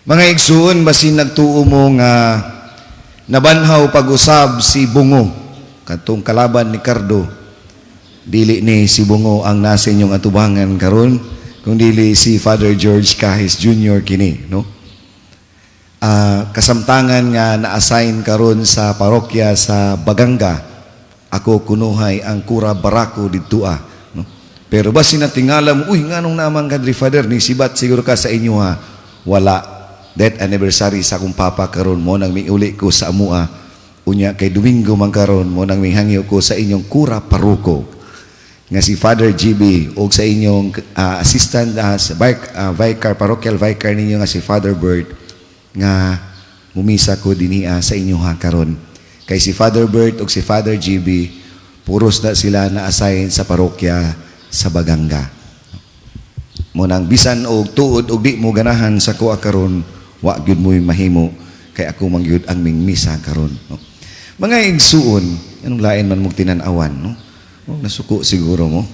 Mga igsuon, basin nagtuo mo nga nabanhaw pag-usab si Bungo, katong kalaban ni Cardo. Dili ni si Bungo ang nasa inyong atubangan karon, kung dili si Father George Cahis Jr. kini, no? Kasamtangan nga na-assign karon sa parokya sa Baganga, ako kunuhay ang kura barako didtoa, no? Pero basin natingala mo, "Uy, nganong naman kadri, Father?" Ni sibat siguro ka sa inyo ha. Wala. Death anniversary sa akong papa karon, mao nang miuli ko sa amua. Unya kay Domingo man karon, mao nang mihangyo ko sa inyong kura paroko nga si Father GB o sa inyong assistant sa vicar, parochial vicar ninyo nga si Father Bird, nga mumisa ko dinhi sa inyo ha karon. Kay si Father Bert ug si Father GB, puros na sila na assign sa parokya sa Baganga. Mao nang bisan og tuod og di mo ganahan sa kuha karon, wa gyud mo'y mahimo kay ako man gyud ang mingmisa karon, no? Mga igsuon, anong lain man mong tinan-awan, no? Oh, nasuko siguro mo.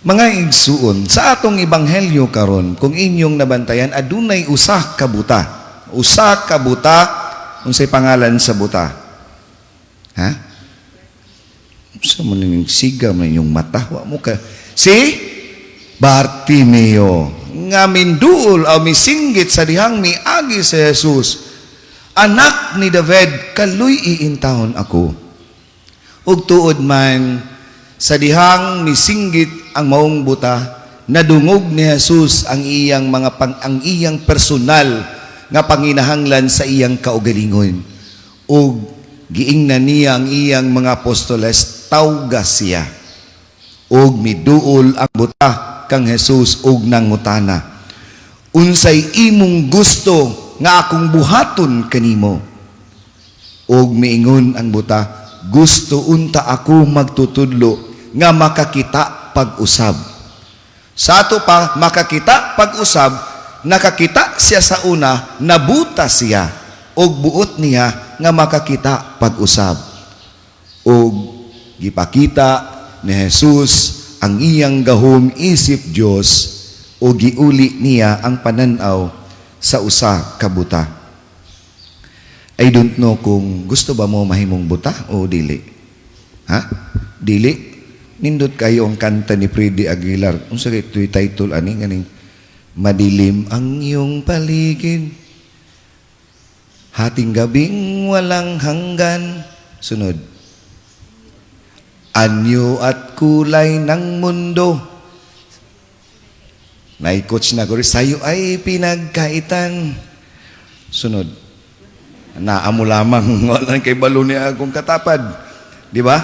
Mga igsuon, sa atong ebanghelyo karon, kung inyong nabantayan, adunay usa ka buta. Usa ka buta, unsay pangalan sa buta? Ha? Unsa man ning siga man inyong mata? Wa mo ka. Si Bartimeo nga minduol o misinggit sa dihang miagi si Jesus, "Anak ni David, kaluy-i intawon ako." Ug tuod man, sa dihang misinggit ang maong buta, nadungog ni Jesus ang iyang personal nga panginahanglan sa iyang kaugalingon. Ug giingnan niya ang iyang mga apostoles, "Tawga siya." Ug miduol ang buta kang Jesus ug nangutana, "Unsay imong gusto nga akong buhaton kanimo?" Ug miingon ang buta, "Gusto unta ako magtutudlo nga makakita pag-usab." Sa ato pa, makakita pag-usab, nakakita siya sa una, nabuta siya, ug buot niya nga makakita pag-usab. Ug gipakita ni Jesus ang iyang gahom isip Dios o giuli niya ang pananaw sa usa ka buta. I don't know kung gusto ba mo mahimong buta o dili. Ha? Dili? Nindot kayo ang kanta ni Freddie Aguilar. Unsa kay ito'y title ani ganing "Madilim ang iyong paligid. Hating gabing walang hanggan." Sunod. "Anyo at kulay ng mundo. Naikotch na ko rin. Sa'yo ay pinagkaitan." Sunod. Naamo lamang. Wala kay balo niya akong katapad. Di ba?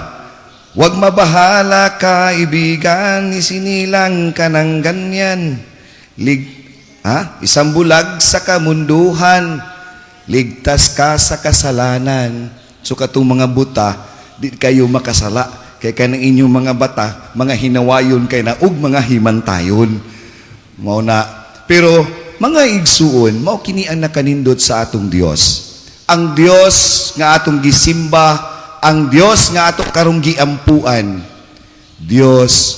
"Huwag mabahala, kaibigan, isinilang ka ng ganyan. Ha? Isang bulag sa kamunduhan, ligtas ka sa kasalanan." So katong mga buta, di kayo makasala. Kay kanang inyong mga bata, mga hinawayon kay na ug mga himantayon. Mao na. Pero mga igsuon, mao kini ang nakanindot sa atong Dios. Ang Dios nga atong gisimba, ang Dios nga atong karong giampuan, Dios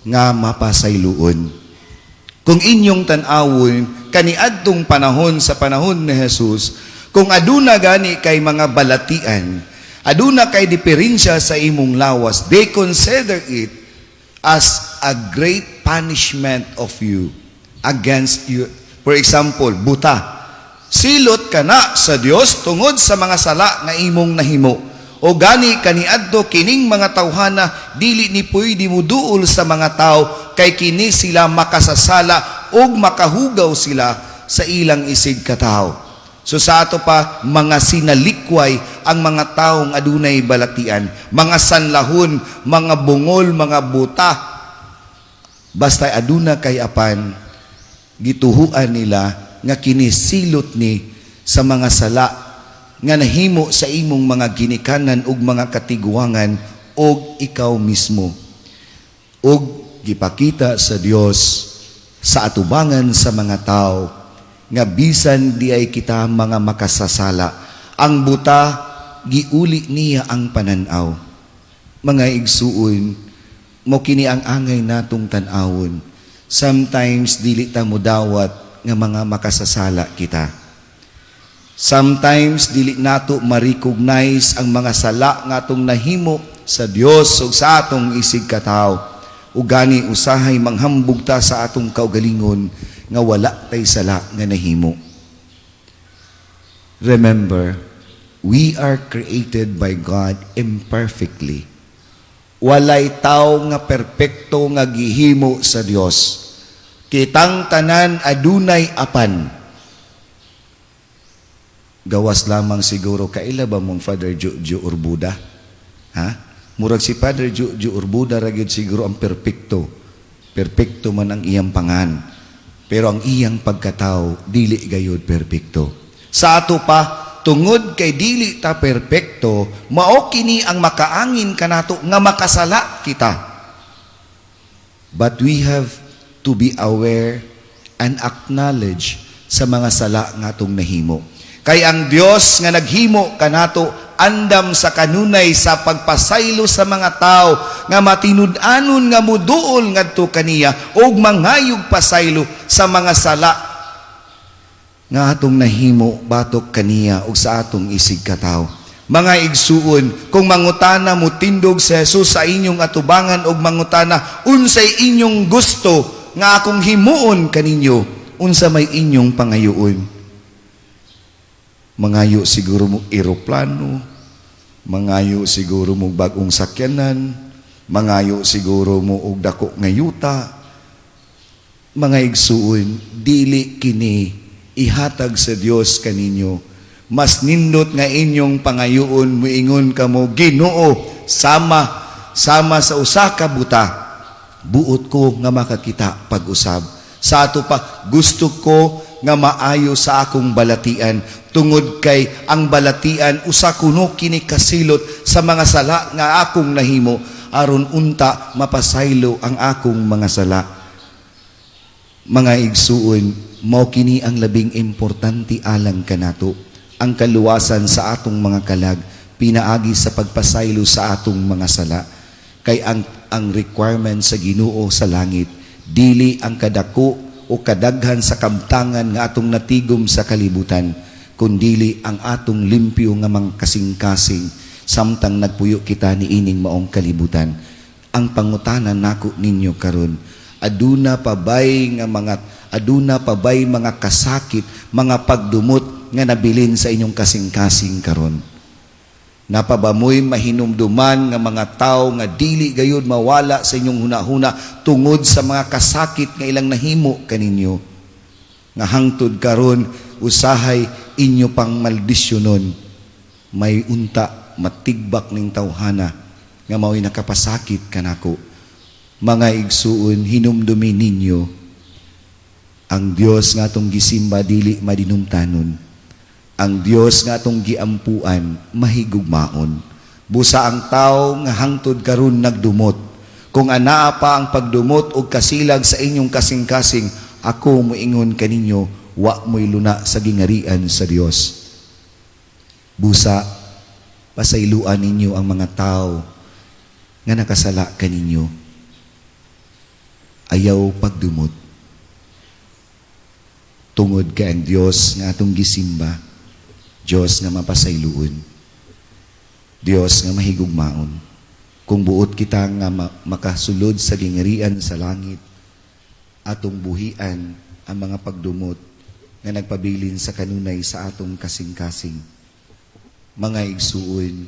nga mapasayloon. Kung inyong tan-awon, kaniadtong panahon, sa panahon ni Jesus, kung aduna gani kay mga balatian, aduna kay diferensya sa imong lawas, they consider it as a great punishment of you against you. For example, buta. Silot ka na sa Dios tungod sa mga sala nga imong nahimo. O gani kaniadto kining mga tawhana dili ni pwede muduol sa mga tao kay kini sila makasasala ug makahugaw sila sa ilang isig katawo. So sa ato pa, mga sinalikway ang mga taong adunay balatian, mga sanlahon, mga bungol, mga buta. Basta aduna kay apan, gituhuan nila nga kinisilot ni sa mga sala nga nahimo sa imong mga ginikanan ug mga katiguangan og ikaw mismo. Ug gipakita sa Dios sa atubangan sa mga tao nga bisan di ay kita mga makasasala, ang buta giuli niya ang pananaw. Mga igsuon, mo kini ang angay natong tan-awon. Sometimes dili ta modawat nga mga makasasala kita. Sometimes dili nato ma-recognize ang mga sala nga atong nahimo sa Dios ug sa atong isig katawo. Ug gani usahay manghambog ta sa atong kaugalingon nga wala tay sala nga nahimo. Remember, we are created by God imperfectly. Walay tao nga perpekto nga gihimo sa Dios. Kitang tanan adunay apan. Gawas lamang siguro, kaila ba mong Father Jojo Urbuda? Ha? Murag si Father Jojo Urbuda ra gyud siguro ang perpekto. Perpekto man ang iyang pangan. Pero ang iyang pagkatao dili gayud perpekto. Sa ato pa, tungod kay dili ta perpekto, mao kini ang makaangin kanato nga makasala kita. But we have to be aware and acknowledge sa mga sala nga atong nahimo. Kay ang Dios nga naghimo kanato andam sa kanunay sa pagpasaylo sa mga tao nga matinud-anon nga muduol ngadto kaniya ug mangayog pasaylo sa mga sala nga atong nahimo batok kaniya ug sa atong isig katawo. Mga igsuon, kung mangutana mo tindog sa Jesus sa inyong atubangan ug mangutana, "Unsay inyong gusto nga akong himuon kaninyo?" unsa may inyong pangayoon? Mangayo siguro mo eroplano, mangayo siguro mo bagong sakyanan, mangayo siguro mo og dako nga yuta. Mga igsuon, dili kini ihatag sa Dios kaninyo. Mas nindot nga inyong pangayoon, muingon kamo, "Ginoo, sama sama sa usa ka buta, buot ko nga makakita pag-usab. Sa ato pa, gusto ko nga maayo sa akong balatian, tungod kay ang balatian usa kuno kini kasilot sa mga sala nga akong nahimo, aron unta mapasaylo ang akong mga sala." Mga igsuon, mao kini ang labing importante alang kanato, ang kaluwasan sa atong mga kalag pinaagi sa pagpasaylo sa atong mga sala. Kay ang requirement sa Ginoo sa langit dili ang kadako o kadaghan sa kabtangan nga atong natigom sa kalibutan, kundili ang atong limpyo nga mga kasing-kasing samtang nagpuyo kita niining maong kalibutan. Ang pangutana nako ninyo karon, aduna pa bay mga kasakit, mga pagdumot nga nabilin sa inyong kasing-kasing karon? Napabamoy mahinumduman nga mga tao nga dili gayud mawala sa inyong hunahuna tungod sa mga kasakit nga ilang nahimo kaninyo, nga hangtod karon usahay inyo pang maldisyonon? May unta matigbak ning tawhana nga mao'y nakapasakit kanako. Mga igsuon, hinumdumi ninyo, ang Dios nga atong gisimba dili madinumtanon. Ang Dios nga atong giampuan mahigugmaon. Busa ang tao nga hangtod karon nagdumot, kung anaa pa ang pagdumot og kasilag sa inyong kasing-kasing, ako moingon kaninyo, wa mo'y luna sa gingarian sa Dios. Busa pasayloan ninyo ang mga tao nga nakasala kaninyo. Ayaw pagdumot. Tungod kay ang Dios nga atong gisimba, Dios nga mapasayloon. Dios nga mahigugmaon. Kung buot kita nga makasulod sa gingarian sa langit, atong buhian ang mga pagdumot nga nagpabilin sa kanunay sa atong kasing-kasing. Mga igsuon,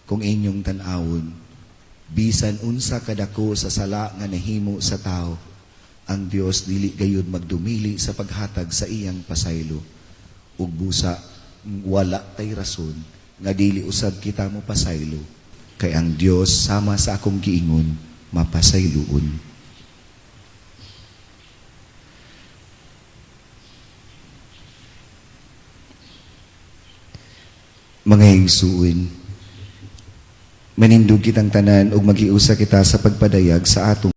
kung inyong tan-awon, bisan unsa kadako sa sala nga nahimo sa tao, ang Dios dili gayud magdumili sa paghatag sa iyang pasaylo. Ug busa wala tay rason nga dili usab kita mo pasaylo, kay ang Dios, sama sa akong giingon, mapasayloon. Mga igsuon, manindog kitang tanan ug magiusa kita sa pagpadayag sa atong